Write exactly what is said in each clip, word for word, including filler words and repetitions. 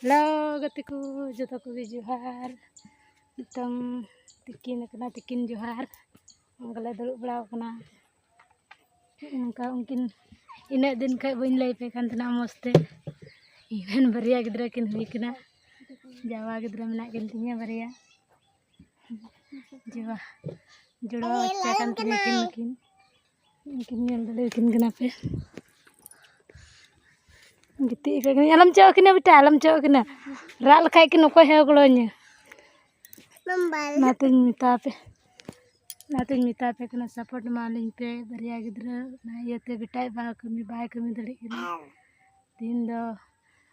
Hello ᱜᱟᱛᱮ ᱠᱚ, ᱡᱚᱛᱚ ᱠᱚᱜᱮ ᱡᱚᱦᱟᱨ᱾ ᱱᱤᱛᱚᱝ ᱛᱤᱠᱤᱱ ᱟᱠᱟᱱᱟ, ᱛᱤᱠᱤᱱ ᱡᱚᱦᱟᱨ᱾ ᱚᱱᱠᱟ ᱞᱮ ᱫᱩᱲᱩᱵ ᱵᱟᱲᱟ ᱟᱠᱟᱱᱟ᱾ ᱱᱚᱝᱠᱟ ᱩᱱᱠᱤᱱ ᱤᱱᱟᱹᱜ ᱫᱤᱱ ᱠᱷᱚᱱ ᱵᱟᱹᱧ ᱞᱟᱹᱭ ᱟᱯᱮ ᱠᱟᱱ ᱛᱟᱦᱮᱱᱟ ᱢᱚᱡᱽ ᱛᱮ᱾ ᱤᱧ ᱨᱮᱱ ᱵᱟᱨᱭᱟ ᱜᱤᱫᱽᱨᱟᱹ ᱠᱤᱱ ᱦᱩᱭ ᱠᱟᱱᱟ, ᱡᱟᱣᱟ ᱜᱤᱫᱽᱨᱟᱹ ᱢᱮᱱᱟᱜ ᱠᱤᱱ ᱛᱤᱧᱟᱹ ᱵᱟᱨᱭᱟ᱾ ᱡᱟᱣᱟ ᱡᱩᱲᱟᱣ ᱵᱟᱪᱪᱟ ᱠᱟᱱ ᱛᱤᱧᱟᱹ ᱠᱤᱱ ᱱᱩᱠᱤᱱ᱾ ᱩᱱᱠᱤᱱ ᱧᱮᱞ ᱫᱟᱲᱮᱭᱟᱠᱤᱱ ᱠᱟᱱᱟ ᱯᱮ᱾ ᱜᱤᱛᱤᱡ ᱟᱠᱟᱫ ᱠᱤᱱᱟᱹᱧ᱾ ᱟᱞᱚᱢ ᱪᱚᱜ ᱟᱹᱠᱤᱱᱟ ᱵᱮᱴᱟ, ᱟᱞᱚᱢ ᱪᱚᱜ ᱟᱹᱠᱤᱱᱟ᱾ ᱨᱟᱜ ᱞᱮᱠᱷᱟᱡ ᱠᱤᱱ ᱚᱠᱚᱭ ᱦᱚᱸ ᱜᱚᱲᱚ ᱟᱹᱧᱟ᱾ ᱚᱱᱟᱛᱤᱧ ᱢᱮᱛᱟ ᱯᱮ, ᱚᱱᱟᱛᱤᱧ ᱢᱮᱛᱟ ᱯᱮ ᱠᱟᱱᱟ, ᱥᱟᱯᱳᱨᱴ ᱮᱢᱟᱣᱟᱞᱤᱧ ᱯᱮ᱾ ᱵᱟᱨᱭᱟ ᱜᱤᱫᱽᱨᱟᱹ, ᱚᱱᱟ ᱤᱭᱟᱹᱛᱮ ᱵᱮᱴᱟᱭ ᱵᱟ ᱠᱟᱹᱢᱤ ᱵᱟᱭ ᱠᱟᱹᱢᱤ ᱫᱟᱲᱮᱭᱟᱜ ᱠᱟᱱᱟ᱾ ᱛᱤᱦᱤᱧ ᱫᱚ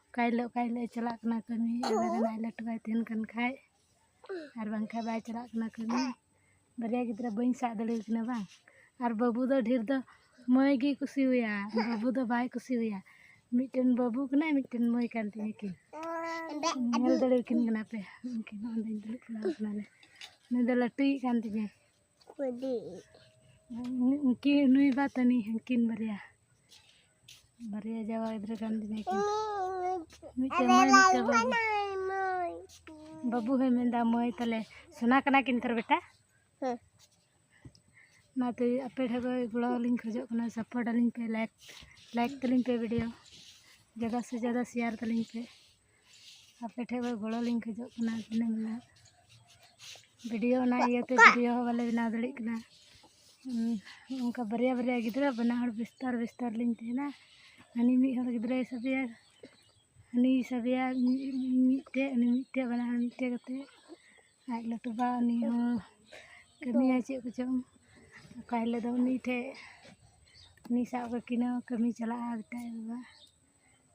ᱚᱠᱟ ᱦᱤᱞᱳᱜ ᱚᱠᱟ ᱦᱤᱞᱳᱜ ᱮ ᱪᱟᱞᱟᱜ ᱠᱟᱱᱟ ᱠᱟᱹᱢᱤ, ᱟᱞᱮ ᱨᱮᱱ ᱟᱡ ᱞᱟᱹᱴᱩ ᱵᱟᱭ ᱛᱟᱦᱮᱱ ᱠᱟᱱ ᱠᱷᱟᱡ, ᱟᱨ ᱵᱟᱝᱠᱷᱟᱡ ᱵᱟᱭ ᱪᱟᱞᱟᱜ ᱠᱟᱱᱟ ᱠᱟᱹᱢᱤ᱾ ᱵᱟᱨᱭᱟ ᱜᱤᱫᱽᱨᱟᱹ ᱵᱟᱹᱧ ᱥᱟᱵ ᱫᱟᱲᱮᱭᱟᱠᱤᱱᱟ ᱵᱟᱝ᱾ ᱟᱨ ᱵᱟᱹᱵᱩ ᱫᱚ ᱰᱷᱮᱨ ᱫᱚ ᱢᱟᱹᱭ ᱜᱮᱭ ᱠᱩᱥᱤᱣᱟᱭᱟ, ᱵᱟᱹᱵᱩ ᱫᱚ ᱵᱟᱭ ᱠᱩᱥᱤᱣᱟᱭᱟ᱾ ᱢᱤᱫᱴᱮᱱ ᱵᱟᱹᱵᱩ ᱠᱟᱱᱟᱭ, ᱢᱤᱫᱴᱮᱱ ᱢᱟᱹᱭ ᱠᱟᱱ ᱛᱤᱧᱟ ᱠᱤᱱ᱾ ᱧᱮᱞ ᱫᱟᱲᱮᱭᱟᱠᱤᱱ ᱠᱟᱱᱟ ᱯᱮ, ᱩᱱᱠᱤᱱ ᱦᱚᱸ ᱚᱸᱰᱮᱧ ᱫᱩᱲᱩᱵ ᱵᱟᱲᱟ ᱟᱠᱟᱱᱟᱞᱮ᱾ ᱱᱩᱭ ᱫᱚ ᱞᱟᱹᱴᱩᱭᱤᱡ ᱠᱟᱱ ᱛᱤᱧᱟᱭ᱾ ᱩᱱᱠᱤᱱ, ᱱᱩᱭ ᱵᱟ ᱛᱟᱹᱱᱤ, ᱦᱟᱹᱱᱠᱤᱱ ᱵᱟᱨᱭᱟ, ᱵᱟᱨᱭᱟ ᱡᱟᱶᱟᱭ ᱜᱤᱫᱽᱨᱟᱹ ᱠᱟᱱ ᱛᱤᱧᱟ ᱠᱤᱱ᱾ ᱢᱤᱫᱴᱮᱱ ᱢᱟᱹᱭ, ᱢᱤᱫᱴᱮᱱ ᱵᱟᱹᱵᱩ᱾ ᱵᱟᱹᱵᱩ ᱦᱚᱸᱭ ᱢᱮᱱᱫᱟ ᱢᱟᱹᱭ ᱛᱟᱞᱮ᱾ ᱥᱚᱱᱟ ᱠᱟᱱᱟ ᱠᱤᱱ ᱛᱷᱚᱨ ᱵᱮᱴᱟ᱾ ᱦᱮᱸ᱾ ᱚᱱᱟᱛᱮ ᱟᱯᱮ ᱴᱷᱮᱱ ᱠᱷᱚᱱ ᱜᱚᱲᱚ ᱞᱤᱧ ᱠᱷᱚᱡᱚᱜ ᱠᱟᱱᱟ, ᱥᱟᱯᱳᱨᱴ ᱟᱹᱞᱤᱧ ᱯᱮ, ᱞᱟᱭᱤᱠ, ᱞᱟᱭᱤᱠ ᱛᱟᱹᱞᱤᱧ ᱯᱮ ᱵᱷᱤᱰᱤᱭᱳ, ᱡᱟᱫᱟ ᱥᱮ ᱡᱟᱫᱟ ᱥᱮᱭᱟᱨ ᱛᱟᱹᱞᱤᱧ ᱯᱮ᱾ ᱟᱯᱮ ᱴᱷᱮᱱ ᱠᱷᱚᱱ ᱜᱚᱲᱚ ᱞᱤᱧ ᱠᱷᱚᱡᱚᱜ ᱠᱟᱱᱟ, ᱫᱤᱱᱟᱹᱢ ᱦᱤᱞᱳᱜ ᱵᱷᱤᱰᱤᱭᱳ, ᱚᱱᱟ ᱤᱭᱟᱹᱛᱮ ᱵᱷᱤᱰᱤᱭᱳ ᱦᱚᱸ ᱵᱟᱞᱮ ᱵᱮᱱᱟᱣ ᱫᱟᱲᱮᱭᱟᱜ ᱠᱟᱱᱟ᱾ ᱦᱩᱸ, ᱚᱱᱠᱟ ᱵᱟᱨᱭᱟ ᱵᱟᱨᱭᱟ ᱜᱤᱫᱽᱨᱟᱹ, ᱵᱟᱱᱟ ᱦᱚᱲ ᱵᱤᱥᱛᱟᱨ ᱵᱤᱥᱛᱟᱨ ᱞᱤᱧ ᱛᱟᱦᱮᱱᱟ᱾ ᱦᱟᱹᱱᱤ ᱢᱤᱫ ᱦᱚᱲ ᱜᱤᱫᱽᱨᱟᱹᱭ ᱥᱟᱵᱮᱭᱟ, ᱦᱟᱹᱱᱤᱭ ᱥᱟᱵᱮᱭᱟ ᱢᱤᱫ-, ᱢᱤᱫᱴᱮᱡ, ᱩᱱᱤ ᱢᱤᱫᱴᱮᱡ, ᱵᱟᱱᱟ ᱦᱚᱲ ᱢᱤᱫᱴᱮᱡ ᱠᱟᱛᱮ᱾ ᱟᱡ ᱞᱟᱹᱴᱩ ᱵᱟ ᱩᱱᱤ ᱦᱚᱸ ᱠᱟᱹᱢᱤᱭᱟᱭ ᱪᱮᱫ ᱠᱚᱪᱚᱝ᱾ ᱚᱠᱟ ᱦᱤᱞᱳᱜ ᱫᱚ ᱩᱱᱤ ᱴᱷᱮᱡ, ᱩᱱᱤ ᱥᱟᱵ ᱠᱟᱹᱠᱤᱱᱟ, ᱠᱟᱹᱢᱤ ᱪᱟᱞᱟᱜᱼᱟ ᱵᱮᱴᱟ ᱟᱡ ᱵᱟᱵᱟ᱾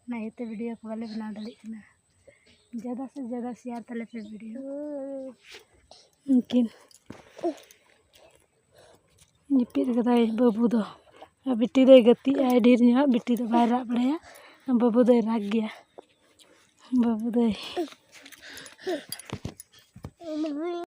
ᱚᱱᱟ ᱤᱭᱟᱹᱛᱮ ᱵᱷᱤᱰᱤᱭᱳ ᱠᱚ ᱵᱟᱞᱮ ᱵᱮᱱᱟᱣ ᱫᱟᱲᱮᱭᱟᱜ ᱠᱟᱱᱟ᱾ ᱡᱟᱫᱟ ᱥᱮ ᱡᱟᱫᱟ ᱥᱮᱭᱟᱨ ᱛᱟᱞᱮ ᱯᱮ ᱵᱷᱤᱰᱤᱭᱳ᱾ ᱩᱱᱠᱤᱱ ᱡᱟᱹᱯᱤᱫ ᱠᱟᱫᱟᱭ ᱵᱟᱹᱵᱩ ᱫᱚ, ᱟᱨ ᱵᱤᱴᱤ ᱫᱚᱭ ᱜᱟᱛᱮᱜ ᱟᱭ ᱰᱷᱮᱨ ᱧᱚᱜ᱾ ᱵᱤᱴᱤ ᱫᱚ ᱵᱟᱭ ᱨᱟᱜ ᱵᱟᱲᱟᱭᱟ, ᱵᱟᱹᱵᱩ ᱫᱚᱭ ᱨᱟᱜᱽ ᱜᱮᱭᱟ᱾ ᱵᱟᱹᱵᱩ ᱫᱚᱭ